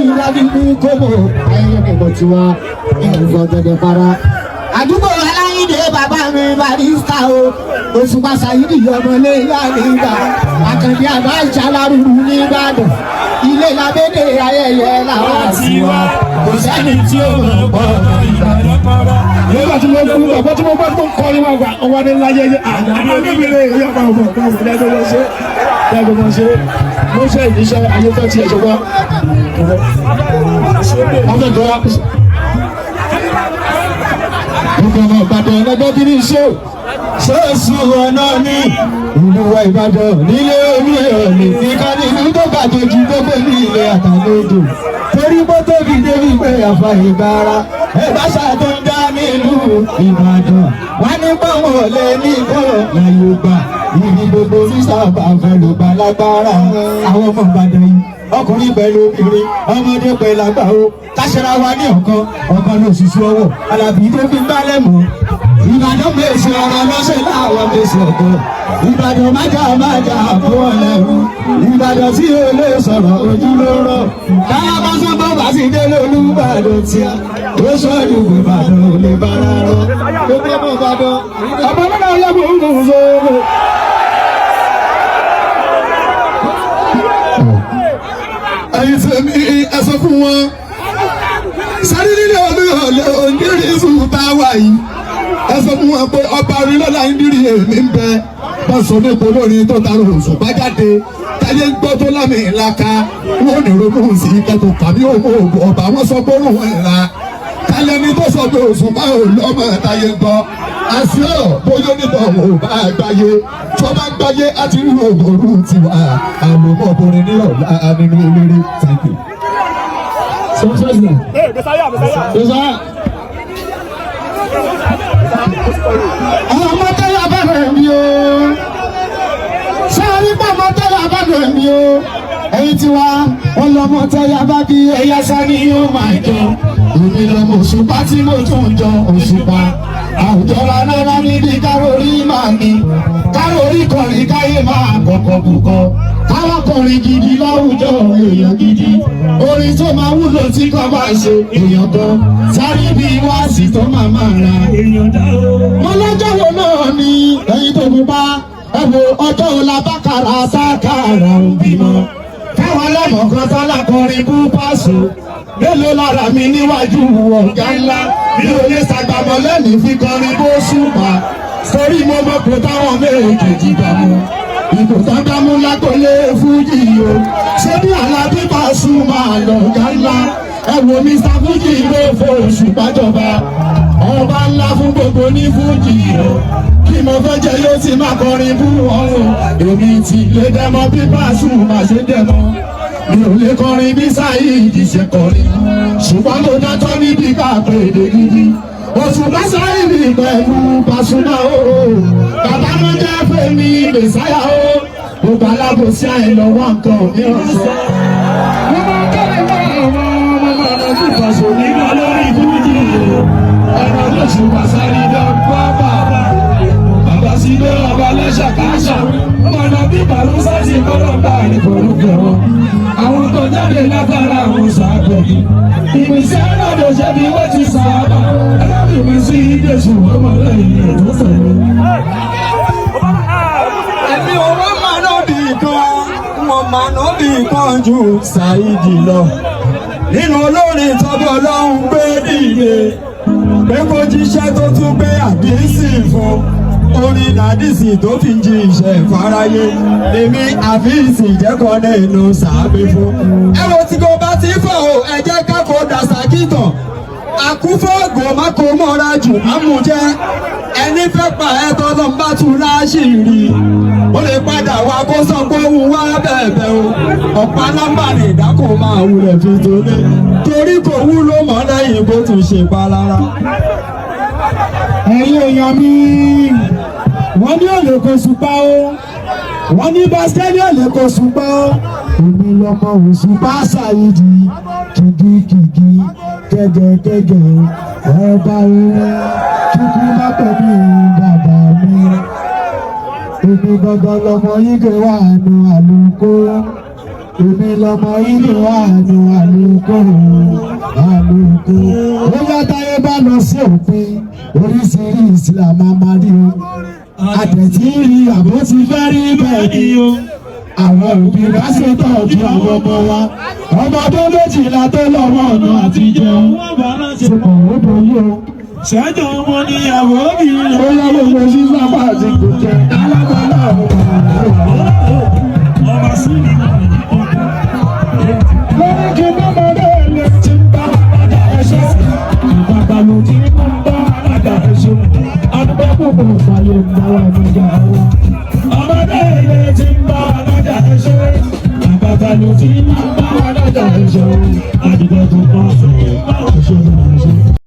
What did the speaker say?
Ìlàbí ní kóbò ayẹyẹ kò tiwa ìfọ̀gẹ̀dẹ̀ para. Àdúgbò Aláyídé bàbá mi Barrister o, Òṣùpá Saheed ọmọlé yá nígbà, Àkàndí àbá ìṣàlárúurú nìbàdàn. Ilé lábẹ́dẹ̀ ayẹyẹ làwọn àti wa, kò sẹ́ni tí ó mọ̀ pọ̀ Ìbàdàn. Nígbà tí mo kú bàbá tí mo bá tó ń kọrin wá gbà wà ní láyẹyẹ àgbàdo ìyá bá ọmọ ọgbà wọn lẹ́gbẹ̀ẹ́ wọn ṣe lẹ́gbẹ̀ẹ́ wọn ṣe mo ṣe ìdíṣẹ́ ayé tó tiẹ̀ ṣùgbọ́n ọmọ ìgbà Gbogbo ọmọ Ìbàdàn ẹlẹgbẹ́ bí ní ṣó ṣóòṣù ọ̀nà ní ìlú wa Ìbàdàn nílé omi ọ̀nì ìkànnì ìlú tó gbàjòjì gbogbo ní ilẹ̀ àtàlódò torí bó tóbi débi pé àfa ìbára ẹ̀bá ṣàtò ń dá nílùú Ìbàdàn wá ní pọ́nmọ́ lé ní ìkọ́rọ̀ láyé gbà ibi gbogbo sísá bá fẹ́ ló bá lágbára àwọn ọmọ Ìbàdàn yìí, ọkùnrin pẹ̀lú obìnrin, ọmọdé pẹ̀lú àgbà o, káṣẹ́ra wa ní ọ̀kan ọ̀kan lóṣooṣù ọwọ́ Alábí tó fi gbálẹ̀ mọ́. Ìbàdàn mèsì ọ̀rọ̀ lọ́sẹ̀ láwọn mèsì ọ̀tọ̀. Ìbàdàn májà májà fún ọ̀lẹ́rú. Ìbàdàn tí o lè sọ̀rọ̀ ojú ló rọ̀. Káyà bá sọ́kọ́ bá sì dé lólúbàdàn tí a. Ó sọ ìlú Ìbàdàn ò lè bára rọ. Gbogbo ọmọ Ìbàdàn. Ọmọ náà yẹ kó ń sọ. Ẹ̀yin tèmi, ẹ sọ fún wọn sáré nílé olúyọ̀lé òǹdírí sùn tá a wà yìí. Ẹ sọ fún wọn pé ọba orílẹ̀-èdè ń dírí èmi ń bẹ bá sọ nípa olórin tó ta Òṣùpá jáde táyé ń gbọ́ tó lámì ìlaka wọn ò ní ronú sí kẹtù tàbí òun ògùn ọba wọn sọ pé òun ìlà tálẹ́ni tó sọ pé Òṣùpá ò lọ́mọ táyé ń gbọ́ àṣì ọ̀ bóyá onítọ̀ ò bá gbáyé tó bá gbáyé á ti rí ògòrú tiwa àlòmọ́bìnrin ní ọ̀la nínú eléré. Thank you. Messiah. Ọmọ tẹ́lẹ̀ abẹ́rẹ́ mi o. Sáré pọ̀ ọmọ tẹ́lẹ̀ abẹ́rẹ́ mi o. Ẹyin tiwa, wọn lọmọ tẹ́lẹ̀ bá bí ẹyá sani yóò máa jọ. Èmi lọmọ Òṣùpá tí mo tún jọ Òṣùpá. Àwùjọ rárá níbi kárórì máa ní. Kárórì kọrin káyé máa kọ̀kọ̀ bùkọ̀. Káwọn kọrin gidi láwùjọ èèyàn gidi. Orin tó máa wúlò tí kò bá ṣe èèyàn kan. Sáré bí wáàsí tó máa máa ra. Mo lọ́jọ́ wo náà ni ẹyin tó kú bá ẹ wo ọjọ́ wo la bá kàrà sákàrà ń bímọ. Káwọn lọ́mọ kan tálá kọrin bú pàṣọ. Mélòó lára mi níwájú ọ̀gá ńlá. Mi ò lè ṣàgbàmọ́ lẹ́nu fi kọrin bó ṣùpá. Torí mo mọ̀ pé táwọn méjèèjì dààmú. Ìbò tábàmú lágbólé fújì o. Ṣé bí Alábí Pasuma lọ̀gá ńlá? Ẹ wo Mr Fuji ló fo Òṣùpá jọba. Ọba ńlá fún gbogbo ní fújì o. Kí mo fẹ́ jẹ yóò ti máa kọrin bú wọn o. Èmi ti lè dẹ́mọ bí Pasuma ṣe dẹ́mọ. Mi ò lè kọrin bí Saheed ṣe kọrin. Ṣùgbọ́n mo dájọ́ níbi ká pè é gidi. Òṣùpá Saheed pẹ̀lú Pasuma o. Bàbá ló jẹ́ fèmí Mẹ̀sáyà o. Gbogbo alábòsí àìlọ́wọ́ nǹkan mìíràn sọ. Mo máa kẹ́lẹ́ wá àwọn ọmọ ọmọ tí Pàṣọ nígbà lórí fújì o. Ọ̀rọ̀ lóṣùpá sáré dọ́gba bàbá. Bàbá sí ilé ọba lẹ́sà káṣà. Ọ̀nà bí Bàlúsà ti gbọ́dọ̀ bá ìforúkọ wọn. Àwọn tó jáde látara àwọn sàgbẹ̀bí. Ìpèsè àlọ́dọ̀ ṣe bí wọ́n ti sábà. Ẹlẹ́bìnrin sí Jésù ọmọlẹ́yìn ètò tẹ̀lé. Èmi ò wá máa ná bí kan, wọn máa ná bí kan ju Saheed lọ. Nínú olórin tọ́bọ̀ Ọlọ́run gbé dìde, pé kó jíṣẹ́ tó tún gbé àdísì fún. Orin àdísì tó fi jí iṣẹ́ fáráyé. Èmi àfíìsì jẹ́kọ̀ọ́ nínú sàábé fún. Ẹ wo tí kò bá ti fọ̀ o, ẹ jẹ́ ká kó dàsákìtàn. Àkúfọ́ọ̀gù má kó mọ́ra jù ámújẹ́. Ẹni fẹ́ pa ẹ́ tọ́lọ́ ń bá tú láṣìírí. Ó lè padà wá kó sọ pé òun wá bẹ̀bẹ̀ o. Ọ̀pá nọ́mbà ní ìdákò máa wulẹ̀ fi tolé. Torí kò wúlò mọ́ lẹ́yìn bó tún ṣe palára. Ẹ̀yin èèyàn mi, wọ́n ní òlè kò ṣùpá o. Wọ́n ní báskẹ́lì òlè kò ṣùpá o. Èmi lọmọ Òṣùpá Saheed kìgìkìgì kẹ́gẹ́kẹ́gẹ́ ọba orin kíkú má pẹ̀lú bàbá mi. Èmi gangan lọmọ yíge wà nù àlùkò. Èmi lọmọ inú àánú àlùkò àlùkò. Ó yá táyé bá lọ sí òpin, oríṣiríṣi la máa máa rí o. Àtẹ̀tí rí àbó ti fẹ́ rí bẹ́ẹ̀ ni o. Àwọn òbí bá ṣe tọ́jú àwọn ọmọ wa. Ọmọ ọdún 12 tó lọ́wọ́ ọ̀nà àtijọ́. Ti mọ̀ ó borí o. Ṣẹ́jọ́ wọn ni ìyàwó mi rẹ̀. Ó yá gbogbo sí sábà àti gòkè. Alábàálà àwọn ọmọ rẹ̀. Ọba sí ni Lórí kí mọ́mọdé lè ti ń bá alága ẹ̀ṣọ́. Ìbàbà ló ti ń bá alága ẹ̀ṣọ́. Adúgbò púpọ̀ fàyè ń bá wa níjà wa. Ọmọdé ilé ti ń bá alága ẹ̀ṣọ́. Àgbàgbà ló ti ń bá alága ẹ̀ṣọ́. Àdìgbò tó pọ̀ sí ń bá